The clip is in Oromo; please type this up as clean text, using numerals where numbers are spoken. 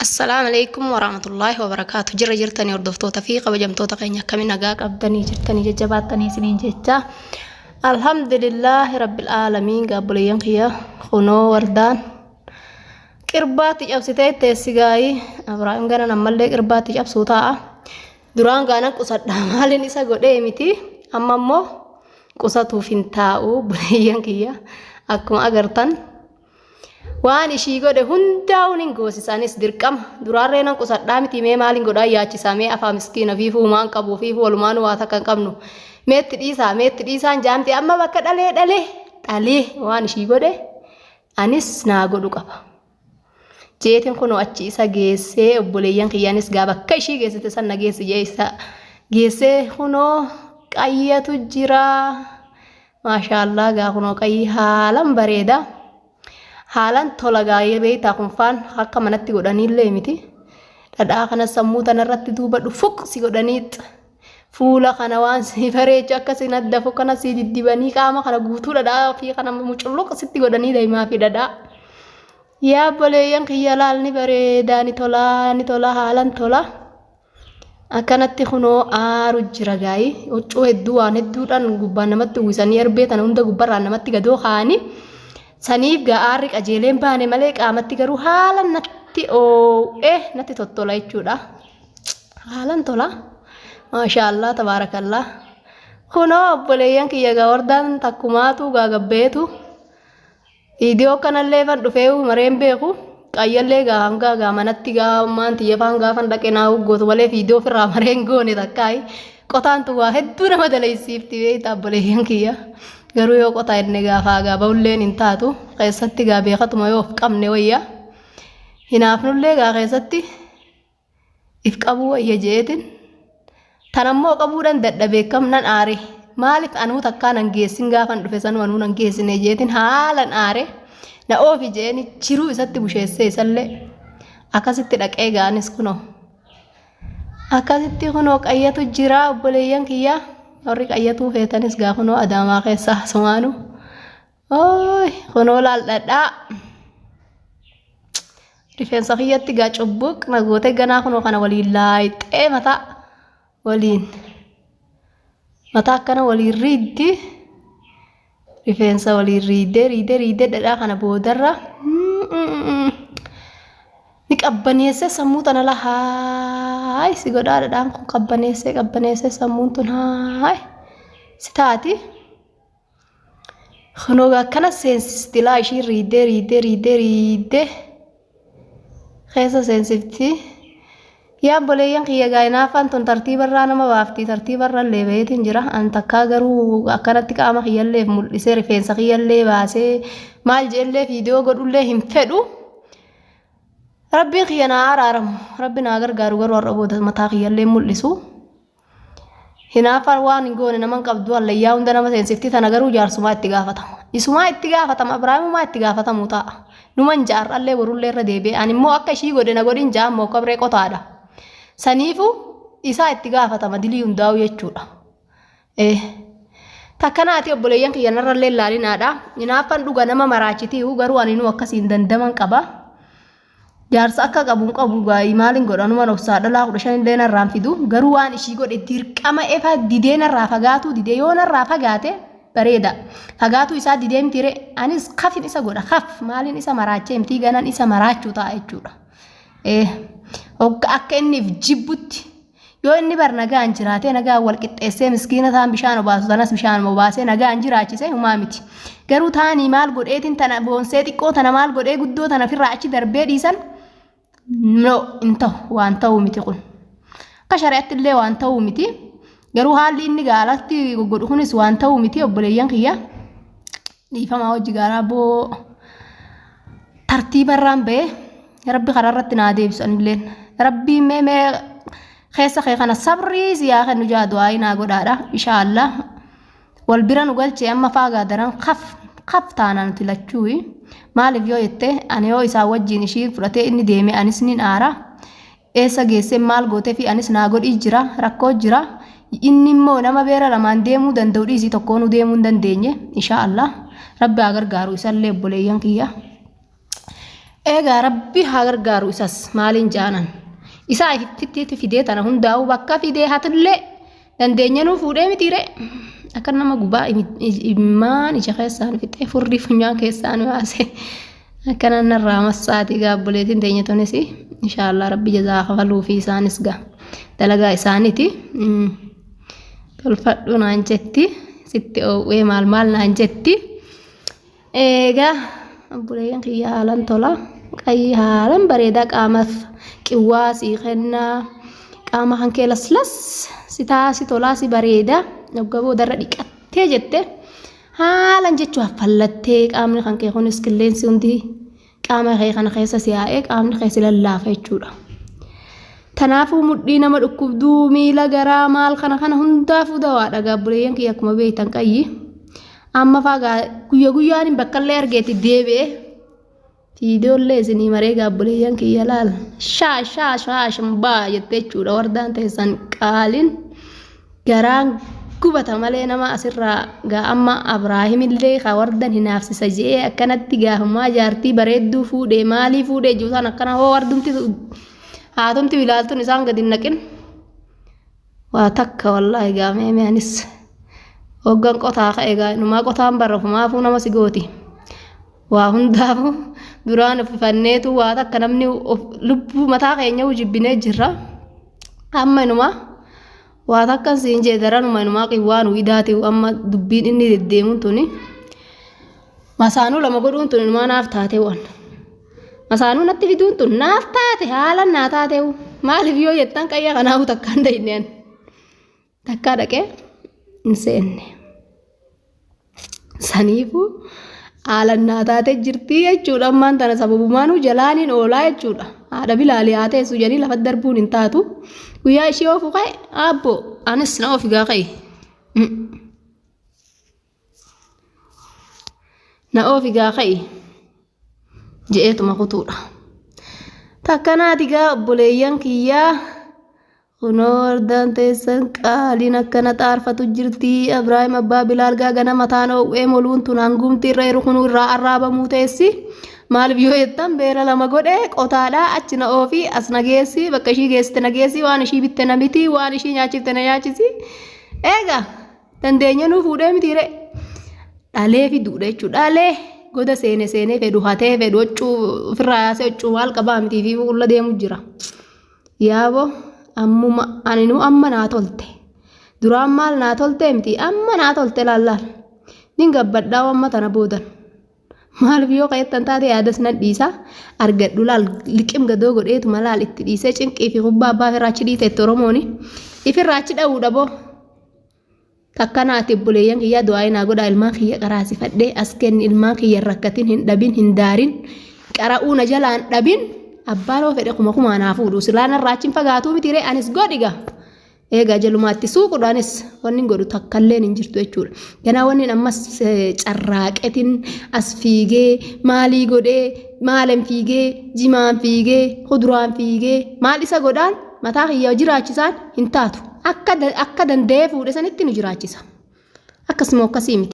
Assalaamu alaikum warahmatullaahi wabarakaatu. Jirra jirtanii hordoftoota fi kabajamtoota keenya, akkamiin nagaa qabdanii jirtanii jajjabaattanii isiniin jecha. Alhamdulillaahi rabbil aalamiin. Gaabboleeyyan kiyya, kunoo wardaan qirbaatti cabsitee teessi gaayii. Abrahaam ganan ammallee qirbaatti cabsuu taa'a. Duraan gaanan qusadha, maaliin isa godhee miti, amma immoo qusatuuf hin taa'u. Buleeyyan kiyya, akkuma agartan waan ishii godhe hundaa'uun hin goosisa. Anis dirqama duraarree nan qusadhaa miti, mee maaliin godhaa yaachisaa, mee afaa miskiina fiifuu maan qabu, fiifuu walumaan waa takka hin qabnu, meetti dhiisaa, meetti dhiisaan jaamti. Amma bakka dhalee dhalee dhalee waan ishii godhe anis naa godhu qaba. Jeetiin kunoo achi isa geessee, obboleeyyan kiyyaanis gaa bakka ishii geessite san na geessi jee isa geessee, kunoo qayyatu jira. Maashaallah, gaa kunoo qayyi haalan bareeda. Haalan tola gaayee beektaa, kun faan akka manatti godhaniillee miti. Dhadhaa kana sammuu tanarratti duuba dhufuq si godhanii, fuula kana waan si bareechu akka si naddafu kana si diddibanii, qaama kana guutuu dhadhaa fi kana muculluq sitti godhanii daa'imaa fi dhadhaa. Yaa obboleeyyan kiyya, laal, ni bareedaa, ni tolaa, ni tola, haalan tola. Akkanatti kunoo aaru jira gaayii, huccuu hedduu waan hedduudhaan gubbaan namatti uwwisanii, erbee tana hunda gubbarraan namatti gadoo kaa'anii, saniif gaa aarri qajeeleen baane malee qaamatti garuu haala natti oo'ee natti tottola jechuudha. Haalan tola. Maashaallah, tabaarakallaa. Kunoo obboleeyyan kiyya, gaa wardaan takkumaatu gaa gabbeetu. Viidiyoo kanallee fan dhufee mareen beeku. Qayyallee gaa hanga gaa manatti gaa maan tiyyafaan gaafan dhaqee naa gootu malee viidiyoo ofirraa mareen goone takkaayi. Qotaan tu waa hedduu nama dalaysiifti beektaa, obboleeyyan kiyya. Garuu yoo qotaa inni gaafaa gaa ba'ulleen hin taatu. Keessatti gaa beekatuma yoo of qabne wayya. Hinaafnullee gaa keessatti if qabuu wayya jeetin. Tanammoo qabuudhaan dadhabee kam nan aare. Maaliif anuu takkaa nan geessin, gaafan dhufe sanuu anuu nan geessine jeetin haalan aare. Na oofi jeeni jiruu isatti busheessee isallee akkasitti dhaqee ga'anis kunoo. Akkasitti kunoo qayyatu jira, obboleeyyan kiyya. Warri qayyatuu feetanis gaa kunoo Adaamaa keessaa asumaanu. Ooy, kunoo laal dhadhaa. Rifeensa kiyyatti gaa cubbuq na gootee, ganaa kunoo kana waliin laayixee mataa waliin mataa akkana waliin riiddi, rifeensa waliin riidee riidee riidee, dhadhaa kana boodarra ni qabbaneessee sammuu tana la haay si godhaa. Dhadhaan kun qabbaneessee qabbaneessee sammuun tun haay si taati. Kunoo akkana seensisti laa, ishiin riidee riidee riidee riidee keessa seensifti. Yaa obboleeyyan kiyya, gaa hinaaffaan tun tartiibarraa nama baafti, tartiibarra illee baheetiin jira. An takkaa garuu akkanatti qaama kiyyallee mul'isee, rifeensa kiyyallee baasee, maal jeellee viidiyoo godhullee hin fedhu. Rabbiin kiyya naa araaramu, rabbi naa gargaaru, garuu har'a booda mataa kiyyallee mul'isu. Hinaaffaan waan hin goone naman qabdu, hallayyaa hunda nama seensifti tana, garuu jaarsumaa itti gaafatama. Isumaa itti gaafatama, Ibraahimumaa itti gaafatamu ta'a. Numan jaarrallee borullee irra deebi'e. Ani immoo akka ishii godhe na godhin jaa immoo kabree qotaadha. Saniifu isaa itti gaafatama dilii hundaa'u jechuudha. Takkanaati obboleeyyan kiyya, narrallee ilaalinaadha. Hinaaffaan dhuga nama maraachitiihu, garuu ani nu akkasiin dandaman qaba. Jaarsa akka qabu hin qabu gaa'ii maaliin godha, numan obsaa, dhalaa 15 illee narraan fidu, garuu waan ishii godhe dirqama efa didee narraa fagaatuu didee, yoo narraa fagaate bareeda, fagaatuu isaa didee miti re, anis kafin isa godha, kaf maaliin isa maraachee miti, ganan isa maraachuu ta'a jechuudha. Hogga akka inni if jibbutti yoo inni bar nagaan jiraatee, nagaan wal qixxeessee, miskiina taan bishaan obaasu tanas bishaan obaasee nagaan jiraachise, humaa miti. Garuu taanii maal godheetiin tana boonsee, xiqqoo tana maal godhee, guddoo tana ofirraa achi darbee dhiisan, no, hin ta'u, waan ta'uu miti kun. Akka shari'atti illee waan ta'uu miti. Garuu haalli inni gaalatti godhu kunis waan ta'uu miti, obboleeyyan kiyya. Dhiifamaa hojii gaaraa boo tartiibarraan ba'ee, rabbi karaa irratti naa deebisu anilleen. Rabbiin mee mee keessa kee kana sabrii si yaa kennu jaa du'aayii naa godhaadha. Inshaallah wal bira nu galchee, amma faagaa daran kaf kaf taana nuti lachuuyi. Maaliif yoo jette, ani yoo isaan wajjin ishii fudhatee inni deeme anis nin aara. Eessa geessee maal gootee fi anis naa godhii jira, rakkoo jira. Inni immoo nama beera lamaan deemuu danda'u dhiisii tokkoonuu deemuu hin dandeenye. Inshaallah rabbi haa gargaaru isallee, obboleeyyan kiyya. Egaa Rabbi haa gargaaru isas maaliin jaanan. Isaa ifitti fidee tana hundaa'uu bakka fidee hatullee dandeenyanuu fuudhee mitiire. Akka nama gubaa immaan ija keessaan fixee furrii funyaan keessaan baase. Akkana narraa massaati gaa obboleettiin teenya tunis inshaallah Rabbi jazaa kafaluu fi isaanis gaa dalagaa isaaniiti. Tolfadhu naan jetti sitti oowwee maal maal naan jetti. Egaa obboleeyyan kiyya haalan tola. Qayyi haalan bareedaa qaamaaf qiwwaa sii kennaa. Qaama kan kee laslas si taasi tolaa si bareeda. Hogga boodarra dhiqattee jette haalan jechuu haffallattee qaamni kan kee kunis qilleensi hundi qaama kee kana keessa si yaa'ee qaamni kee si lallaafa jechuudha. Tanaafuu mudhii nama dhukkubduu miila garaa maal kana kana hundaafuu dawaadha gaabbuleeyyan kiyya akkuma beektan qayyi. Amma faa gaa guyya guyyaan hin bakkallee argeetti deebi'ee viidiyoollee isinii maree gaabbuleeyyan kiyya laal shaa shaa shaa shimbaa jettee jechuudha wardaan teessan qaaliin garaan gubata malee nama asirraa gaa amma Abraahimillee ka wardan hinaafsisa je'ee akkanatti gaafamaa jaartii bareedduu fuudhee maalii fuudhee jiru akkana hoo wardumti haatumti bilaaltun isaan gadi hin naqin. Waa takka wallaahi gaa meemee anis hoggan qotaa ka'e gaa inumaa qotaan barra ofumaafuu nama si gooti. Waa hundaafuu duraan uffifanneetu waa takka namni lubbuu mataa keenya jibbinee jirra. Amma inumaa waa takkan siin jee daranuma inumaa qiwwaa nu idaati amma dubbiin inni deddeemuun tuni. Masaanuu lama godhuun tun inumaa naaf taate waan. Masaanuu natti fiduun tun naaf taate haalan naa taateewu. Maaliif yoo jettan qayya kanaafu takkaan dayne an. Takkaa dhaqee hin seenne. Saniifuu haalan naa taate jirtii jechuudha ammaan tana sababumaanuu jalaaniin oolaa jechuudha. Haadha bilaalii haa teessu jedhanii lafa darbuun hin taatu. Guyyaa ishii oofu ka'e aabboo anis na oofi gaa ka'e. Na oofi gaa ka'i je'eetuma kutuudha. Takkanaati gaa obboleeyyan kiyyaa kunoo wardaan teessan qaaliin akkana xaarfatu jirti. Abraahim abbaa Bilaal gaa gana mataan oowwee moluun tun hangumti irra jiru kunuu irraa arraabamuu teessi. Maaliif yoo jettan beela lama godhe qotaadhaa achi na oofi as na geessi bakka ishii geessite na geessi waan ishii bitte na biti waan ishii nyaachifte na nyaachisi. Egaa Dandeenya nuu fuudhee miti ree. Dhalee fiduudha jechuudha. Dhalee goda seene seenee fedhu hatee fedhu huccuu ofirraa yaasee huccuu maal qabaa mitii fi qulla deemu jira. Yaaboo ammuma ani nuu amma naa tolte. Duraan maal naa toltee miti amma naa tolte laal laal. Nin gabbadhaa amma tana boodan. Maaliif yoo ka'ettan taate yaadas nan dhiisa argadhu laal liqim gadoo godheetuma laal itti dhiisee cinqii fi kubbaa abbaa ofirraa achi dhiite itti Oromooni. Ifirraa achi dha'uudha boo. Takkana ati obboleeyyan kiyyaa du'aa'ii naa godhaa ilmaan kiyya qaraasifadhee as kenni ilmaan kiyya hin rakkatin hin dhabin hin daarin qara'uu na jalaan dhabin abbaan hoo fedhe kuma kumaa naa fuudhu silaa narraa achi hin fagaatuu miti ree anis godhiga eegaa jalumaatti suuqudhaanis wanni hin godhu takkalleen hin jirtu jechuudha. Ganaa wanni ammas carraaqetin as fiigee maalii godhee maalan fiigee jimaan fiigee kuduraan fiigee maal isa godhaan mataa kiyya jiraachisaan hin taatu. Akka danda'ee fuudhe sanitti nu jiraachisa. Akkasuma akkasii miti.